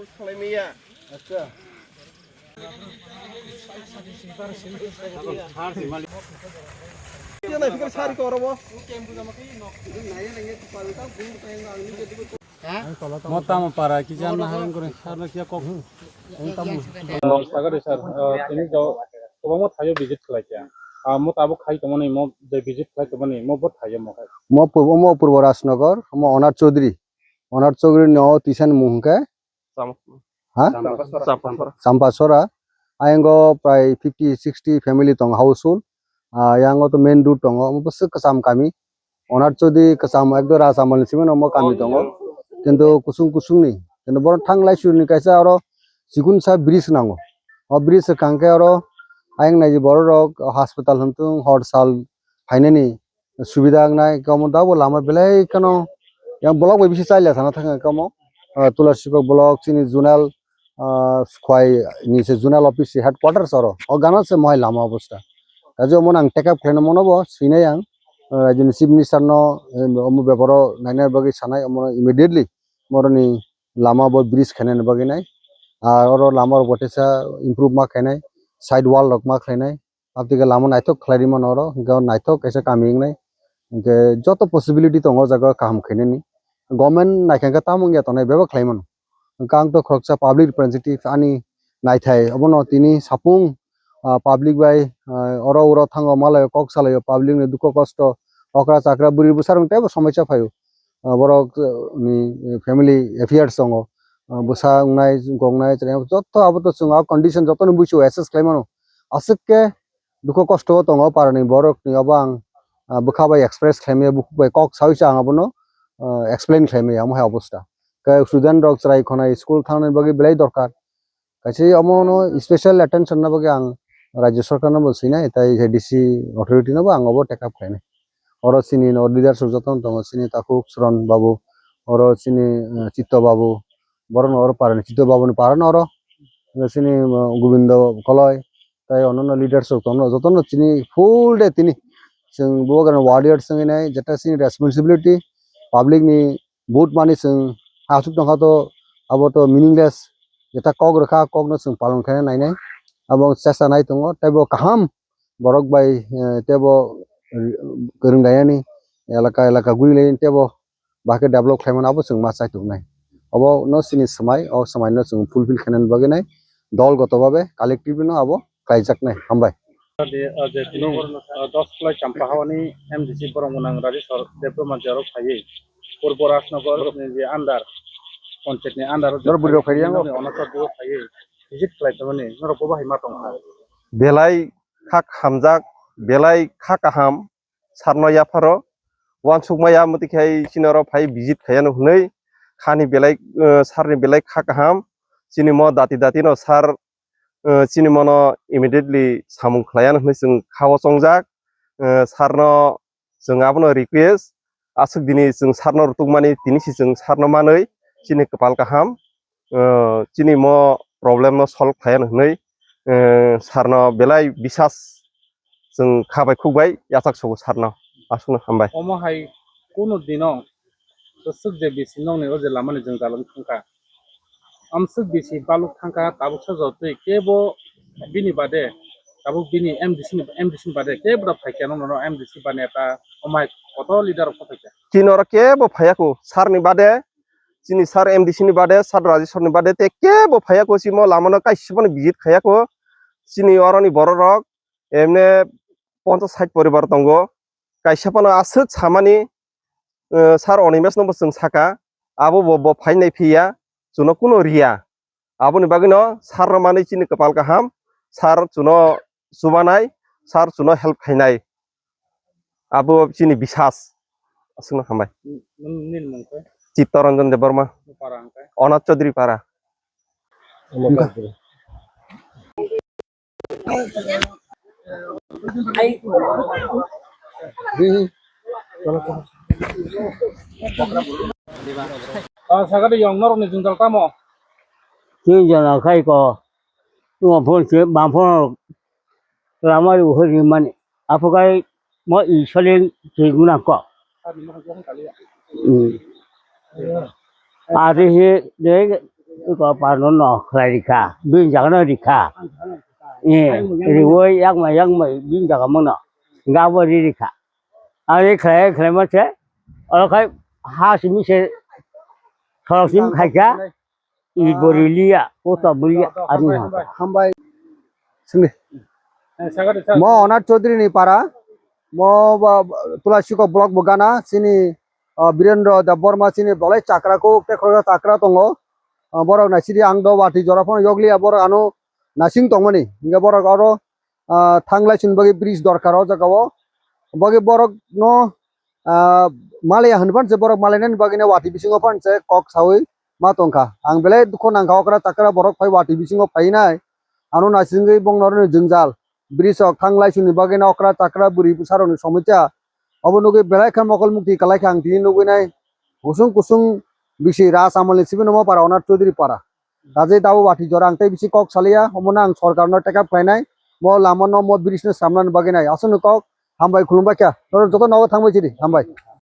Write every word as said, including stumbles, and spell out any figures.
Mo tamo para kisa naharang kore, sar no kisa kok. Sagari sir, tini jo kwbangma thaio visit khlai kha. Mo tabuk khai tongmani, mo je visit khlai tongmani, mo bo thaio mo khai. Mo purbo, mo purbo Rajnagar, mo Onar Chaudhary. Onar Chaudhary no tisan mung hwnkhe Cham-, ha? Champasora. Champasora. Ayang o prai fifty, sixty family tong household. Ah, yang o to main road tongo, omo bwswk kwcham kami. Onar Chaudhary kwcham ekdom Rajamal ni simi no omo kami tongo. Kintu kusung kusung ni. Kintu borok thang lai suri ni kaisa oro chikun sa bridge nango. O bridge swkang khe oro ayang nai borok rok hospital hwn tung hor sal phainani subida wngnai, kamo dabo lama belai kheno yang block bai bisi chaliya sana thang kamo, ah, Tulasiko block chini zonal, ah, Sukhwai ni se zonal office headquarters oro, o gana se mohai lama obostha. Kaje omo nang take up khlaina mano bo sinai ang, ah, raijini chief minister no, eh, omo beparo naina bagwi sanai omo immediately moroni lama bo bridge khainani bagwi nai, ar oro lama rok bo teisa improve ma khainai, side wall rok ma khlainai. Aboni khe lama naithok khlai rwmano oro, hwnkhe o naithok kaisa kami wngnai. Hwnkhe joto possibility tongo o jaga o kaham khainani. Government naikha khe tamo wngya tongnai bebak khlai mano. Hwnkhe ang to khoroksa public representative ani naithai obono tini sapung, ah, public bai, ah, oro oro thango malaio kok salaio public ni dukho kosto okra chakra bwrwi bwsa rok teibo somosa phaio. Ah, borok, ah, ni family affairs tongo. Ah, bwsa wngnai, gongnai, chwraino joto abo to chwng ah condition jotono buisu assess khlai mano. Aswk khe dukho kosto o tongo parani borok ni obo ang, ah, bwkha bai express khlai maya, bukhuk bai kok saui se ang abono, ah, explain khlai maya, omo hai obostha. Khe student rok chwrai khonai school thangnani bagwi belai dorkar. Kaisa omo no special attention na bagwi ang Rajya Sarkar no bo swinai, tai A D C authority no bo ang obo take up khlainai. Oro chini no leaders rok jotono tongo, chini takhuk Sron Babu, oro chini, eh, Chitto Babu, borok no oro para ni Chitto Babu ni para no oro, chini, eh, Gobindo Koloi, tai onono leaders rok tongo, jotono chini full day tini chwng bo warriors wngwi nai, jeta chini responsibility public ni vote mani chwng aswk tongkha to abo to meaningless, jeta kok rwkha kok no chwng palon khaina nainai, abo chesa nai tongo tei bo kaham borok bai, eh, teibo, eh, kwrwng lainani elaka elaka guri lainani teibo bahai khe develop khlaimano abo chwng ma chai tongnai. Obo no chini swmai, o swmai no chwng fulfill khainani bagwi nai dol goto babe collectively no abo khlaijaknai. Hambai. Adi, ah, je tini, ah, dos Khlai Champa Hawani M D C borok gwnang Rajeshwar Debbarma je aro phaiwi Purbo Rajnagar ni je under, panchayat ni under o je Dor bwrwi rok phaiwi yango. Nini onokha bo phaiwi visit khlai tongmani norok bo bahai ma tongkha. Belai kha hamjak, belai kha kaham, sir no yapharo uansukmaya, mwtwi khai chini oro phai visit khaiyano hwnwi khani belai, eh, sir ni belai kha kaham, chini mo dati dati no sir, eh, chini mono immediately samung khlaiyano hwnwi chwng khao chongjak, eh, sir no chwng abono request, aswk dini chwng sir no rwtwkmani tini si chwng sir no manwi chini kwpal kaham. Ah, chini mo problem no solve khlaiya hwnwi, ah, sir no belai bisas chwng kha bai khuk bai yachak sogo sir no. Aswkno hambai. Omo hai kunu dino bwswk je bisi nokni o je lama ni jwngjal wng thangkha. Amswk bisi baluk thangkha, tabuksa jotoi kebo bini bade, tabuk bini M D C ni, M D C ni bade kebo da phaikha nokno M D C ba neta, omo hai kotor leader rok phaikha. Chini oro kebo phaiya kho, sir ni bade, chini sir M D C ni bade, sir Rajeshwar ni bade, tei kebo phaiya kho, chimo lama no kaisa phano visit khaiya kho. Chini oro ni borok rok emne ponchas sait poribar tongo. Kaisa phano aswk samani, eh, sir Onimesh no bo chwng saka, abo bo, bo phainai phiya, chwngno kuno riya. Aboni bagwino sir no manwi chini kwpal kaham, sir chwngno chubanai, sir chwngno help khainai. Abo chini bisas. Aswkno hambai. Nini mung khe? Chittaranjan Debbarma. Para hwnkhe? Onath Chaudhary para. Ah, sagadi yong norok ni jwngjal tamo? Chini jwngjal khai ko. Tuma phone se, bang phone lama ri uhur ri mani. Apo kai mo i soling twi guna ko. Hmm. Ade he de Iko parno no khlai rikha, bini jaga no rikha. Eh, riwoi yakmai yakmai bini jaga mano. Gabo ri rikha. Ani khlai khlai ma se. Oro khai ha simi se. Khorok simi khaikha. I bori liya, kota bori liya, ani ha. Hambai. Sini. Mo Onar Chaudhary ni para. Mo ba, ba, Tulasikok block bo gana. Sini, ah, Birendra Debbarma sini bolai chakra ko, te khorok chakra tongo. Ah, borok naisidi ang do wati jora phano yokliya borok ano nasing tongmani. Hingke borok oro, ah, thanglai sini bagwi bridge dorkar o jaga o. Bagwi borok no, ah, malaya hwnwi phano se borok malainani bagwi no wati bisingo phano se kok sawi ma tongkha. Ang belai dukhu nangkha okra chakra borok phai wati bisingo phainai. Ano naisingwi bongno rwni jwngjal. Bridge rok thanglai sini bagwi no okra chakra bwrwi bwsa rokni somosya. Obo nugwi belai khe mokol mukti kwlai kha ang tini nugwi nai. Kusung kusung bisi Ras Amal ni simi no mo para Onar Chaudhary para. Kaje dabo wati jora ang tei bisi kok saliya, omo no ang sorkar no take up khlainai, mo lama no mo bridge no samna ni bagwi nai. Aswk ni kok, hambai khulumbai kha. Norok joto nogo thangbai chidi, hambai.